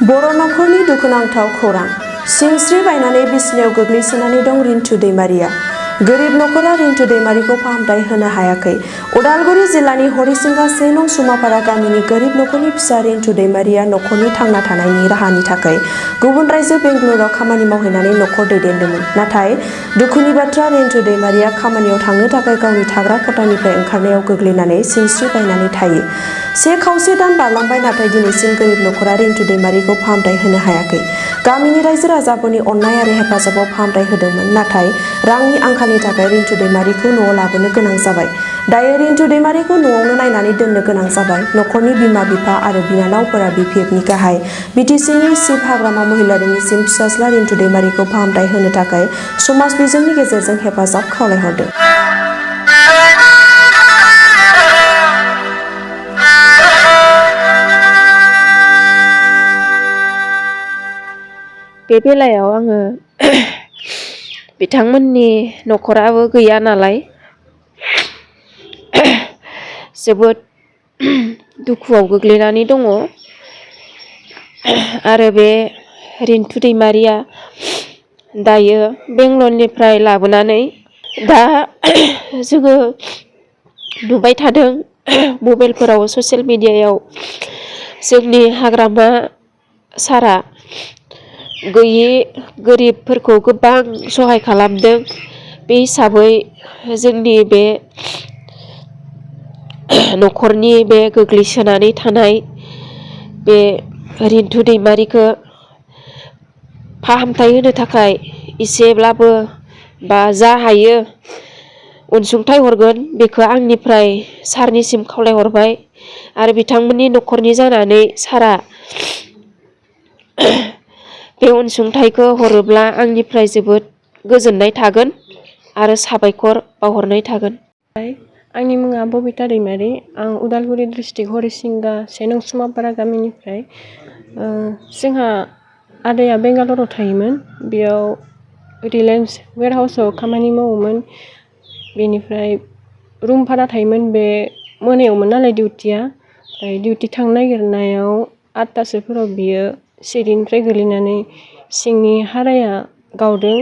बर' नखरनि दुखुनांथाव खौरां। सिंस्रि बायनानै बिसिनायाव गोग्लैसोनानै दं रिन्टु दैमारिया। गोरिब नखरा रिन्टु दैमारिखौ फाहामथाय होनो हायाखै। उदालगुरि जिल्लानि हरिसिंगा 1 नं सुमापारा गामिनि गोरिब नखरनि फिसा रिन्टु दैमारिया नखरनि थांना थानायनि राहानि थाखाय गुबुन रायजो बेंगलुरुआव खामानि मावहैनानै नखर दैदेनदोंमोन। नाथाय दुखुनि बाथ्रा, रिन्टु दैमारिया खामानियाव थांनो थाखाय गावनि थाग्रा खथानिफ्राय ओंखारनायाव गोग्लैनानै सिंस्रि बायनानै थायो। 1 खावसे दान बारलांबाय, नाथाय दिनैसिम गोरिब नखरा रिन्टु दैमारिखौ फाहामथाय होनो हायाखै। गामिनि रायजो राजाफोरनि अननाय आरो हेफाजाबाव फाहामथाय होदोंमोन, नाथाय रांनि आंखालनि थाखाय रिन्टु दैमारिखौ न'आव लाबोनो गोनां जाबाय। दायो रिन्टु दैमारिखौ न'आवनो नायनानै दोननो गोनां जाबाय। नखरनि बिमा-बिफा आरो बिनानावफोरा BPFनि गाहाय BTCनि चिफ हाग्रामा महिलारिनिसिम फिसाज्ला रिन्टु दैमारिखौ फाहामथाय होनो थाखाय समाज बिजोंनि गेजेरजों हेफाजाब खावलायहरदों। बे बेलायाव आङो बिथांमोननि नखराबो गैया नालाय जोबोद दुखुआव गोग्लैनानै दङ। आरो बे रिन्टु दैमारिया दायो बेंगलरनिफ्राय लाबोनानै दा जोङो नुबाय थादों मबाइलफोराव, ससियेल मिडियायाव जोंनि हाग्रामा सारआ गैयि गोरिबफोरखौ गोबां सहाय खालामदों। बे हिसाबै जोंनि बे नखरनि बे गोग्लैसोनानै थानाय बे रिन्टु दैमारिखौ फाहामथाय होनो थाखाय एसेब्लाबो बा जा हायो अनसुंथाइ हरगोन, बेखौ आंनिफ्राय सारनिसिम खावलायहरबाय। आरो बिथांमोननि नखरनि जानानै सारआ बे अनसुंथाइखौ हरोब्ला आंनिफ्राय जोबोद गोजोननाय थागोन आरो साबायखर बावहरनाय थागोन। आंनि मुङा बबिता दैमारि। आं उदालगुरि डिस्ट्रिक्ट हरिसिंगा 1 नं सुमापारा गामिनिफ्राय। जोंहा आदाया बेंगालराव थायोमोन। बेयाव रिलायन्स वेरहाउसआव खामानि मावोमोन। बेनिफ्राय रुम भारा थायोमोन। बे मोनायावमोन नालाय डिउटिया। डिउटि थांनो नागिरनायाव 8टासोफोराव बियो सिरिनिफ्राय गोलैनानै सिंनि हाराया गावदों।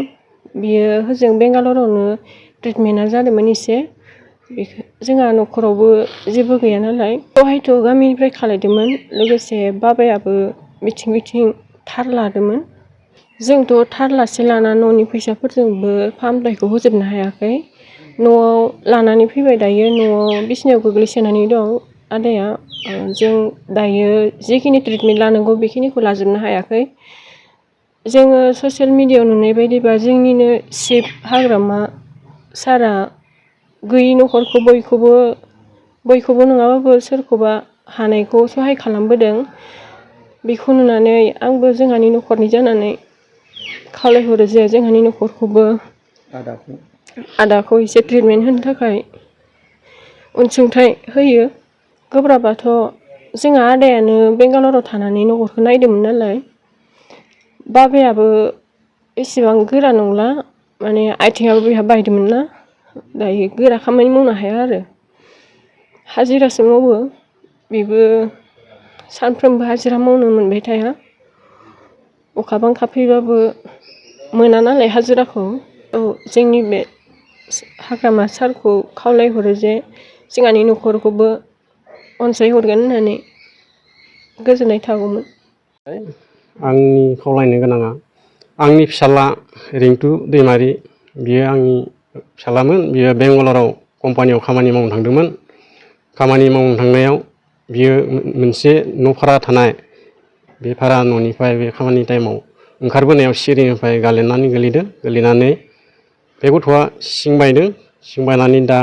बियो होजों बेंगालरावनो ट्रिटमेन्टआ जादोंमोन एसे। जोंहा नखरावबो जेबो गैया नालाय बेवहायथ' गामिनिफ्राय खालायदोंमोन। लोगोसे बाबायाबो बिथिं थार लादोंमोन। जोंथ' थार लासे लाना न'नि फैसाफोरजोंबो फाहामथायखौ होजोबनो हायाखै। न'आव लानानै फैबाय। दायो न'आव बिसिनायाव गोग्लैसोनानै दं आदाया। जों दायो जिखिनि ट्रिटमेन्ट लानांगौ बेखिनिखौ लाजोबनो हायाखै। जोङो ससियेल मिडियायाव नुनाय बायदिबा जोंनिनो चिफ हाग्रामा सारआ गैयि नखरखौ बयखौबो नङाबाबो सोरखौबा हानायखौ सहाय खालामबोदों। बेखौ नुनानै आंबो जोंहानि नखरनि जानानै खावलायहरो जे जोंहानि नखरखौबो आदाखौ एसे ट्रिटमेन्ट होनो थाखाय अनसुंथाइ होयो। गोब्राबाथ' जोंहा आदायानो बेंगालराव थानानै नखरखौ नायदोंमोन नालाय। बाबायाबो एसेबां गोरा नंला, माने आथिङाबो बेहा बायदोंमोन ना। दायो गोरा खामानि मावनो हाया आरो हाजिरासो मावो। बेबो सानफ्रोमबो हाजिरा मावनो मोनबाय थाया। अखा बांखा फैबाबो मोना नालाय हाजिराखौ। जोंनि बे हाग्रामा सारखौ खावलायहरो जे जोंहानि नखरखौबो अनसायहरगोन होननानै गोजोननाय थागौमोन। आंनि खावलायनो गोनाङा आंनि फिसाला रिन्टु दैमारि। बियो आंनि फिसालामोन। बियो बेंगालराव कम्पानियाव खामानि मावनो थांदोंमोन। खामानि मावनो थांनायाव बियो मोनसे न' भारा थानाय, बे भारा न'निफ्राय बे खामानि टाइमाव ओंखारबोनायाव सिरिनिफ्राय गालिननानै गोलैनानै बे गथ'आ सिं बायदों। सिं बायनानै दा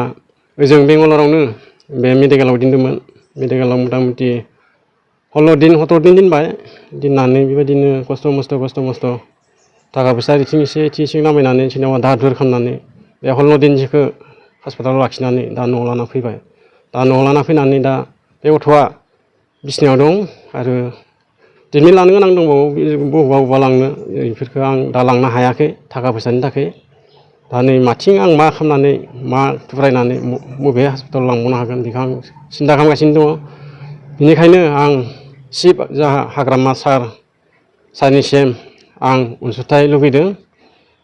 ओजों बेंगालरावनो बे मेडिकेलाव दोनदोंमोन। मेडिकेलाव मथा मथि 16 दिन 17 दिन दोनबाय। दोननानै बेबायदिनो खस्थ' मस्थ' थाखा फैसा इथिं नामायनानै सोरनावबा दाहार दुहार खालामनानै बे 16 दिनसोखौ हस्पिटालाव लाखिनानै दा न'आव लाना फैबाय। दा न'आव लाना फैनानै दा बे गथ'आ बिसिनायाव दं आरो ट्रिटमेन्ट लानो गोनां दंबावो। बबेबा लांनो, बेफोरखौ आं दा लांनो हायाखै थाखा फैसानि थाखाय। दा नै माथिं आं मा खालामनानै मा थुब्रायनानै बबे हस्पिटालाव लांबावनो हागोन बेखौ आं सिन्था खालामगासिनो दङ। बेनिखायनो आं चिफ हाग्रामा सार सारनिसिम आं अनसुंथाइ लुगैदों।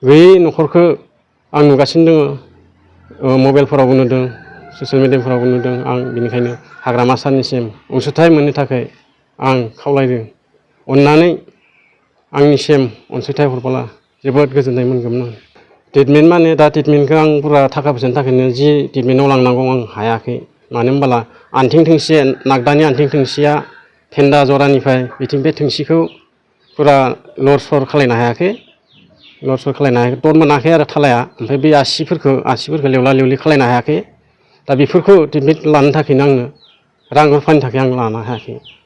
गैयै न'खरखौ आं नुगासिनो दङ, मबाइलफोरावबो नुदों, ससियेल मिडियाफोरावबो नुदों। आं बेनिखायनो हाग्रामा सारनिसिम अनसुंथाइ मोननो थाखाय आं खावलायदों। अननानै आंनिसिम अनसुंथाइ हरबोला जोबोद गोजोननाय मोनगौमोन आं। ट्रिटमेन्ट माने दा ट्रिटमेन्टखौ आं पुरा थाखा फैसानि थाखायनो जि ट्रिटमेन्टआव लांनांगौ आं हायाखै। मानो होनबोला आथिं थोंसे, नागदानि आथिं थोंसेया फेन्दा जरानिफ्राय बिथिं बे थोंसेखौ पुरा लर सर खालायनो हायाखै। लर सर खालायनो हायाखै, टट मोनाखै आरो थालाया। ओमफ्राय बे आसिफोरखौ लेवला लेवलि खालायनो हायाखै। दा बेफोरखौ ट्रिटमेन्ट लानो थाखायनो आंनो रां रुफानि थाखाय आं लानो हायाखै।